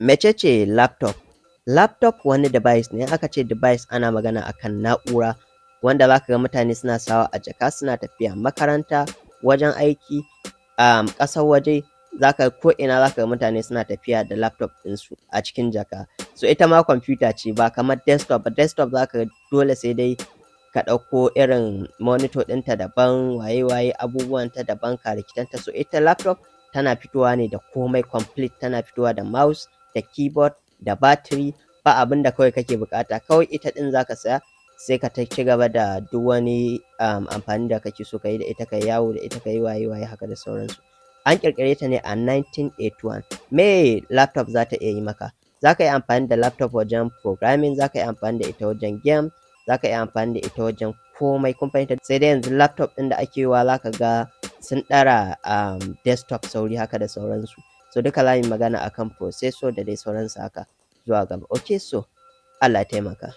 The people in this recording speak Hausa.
Mece ce laptop? Laptop wani device ne, in aka ce device ana magana akan na'ura wanda za ka ga mutane suna sawa a jaka suna tafiya makaranta, wajen aiki, ƙasar waje, za ka ko'ina za ka ga mutane suna tafiya da laptop ɗinsu a cikin jaka. So ita ma kwamfuta ce ba kamar desktop ba, desktop za ka ga dole sai dai ka ɗauko irin monitor ɗinta daban, waye-waye abubuwanta daban, karikitanta. So ita laptop tana fitowa ne da komai complete, tana fitowa da mouse, da keyboard, da battery, ba abin da kawai kake buƙata, kawai ita ɗin za ka saya sai ka ci gaba da duk wani amfani da kake so ka yi da ita, ka yi yawo da ita, ka yi waye-waye haka da sauransu. An ƙirƙire ta ne a 1981. Me laptop za ta iya yi maka? Za ka yi amfani da laptop wajen programming, za ka yi amfani da ita wajen game, za ka yi amfani da ita wajen komai, kun fahimta? Sai dai yanzu laptop ɗin da ake yiwa za ka ga sun ɗara desktop sauri haka da sauransu. So duka za mu yi magana akan processor da dai sauransu haka zuwa gaba. Okay, so Allah ya taimaka.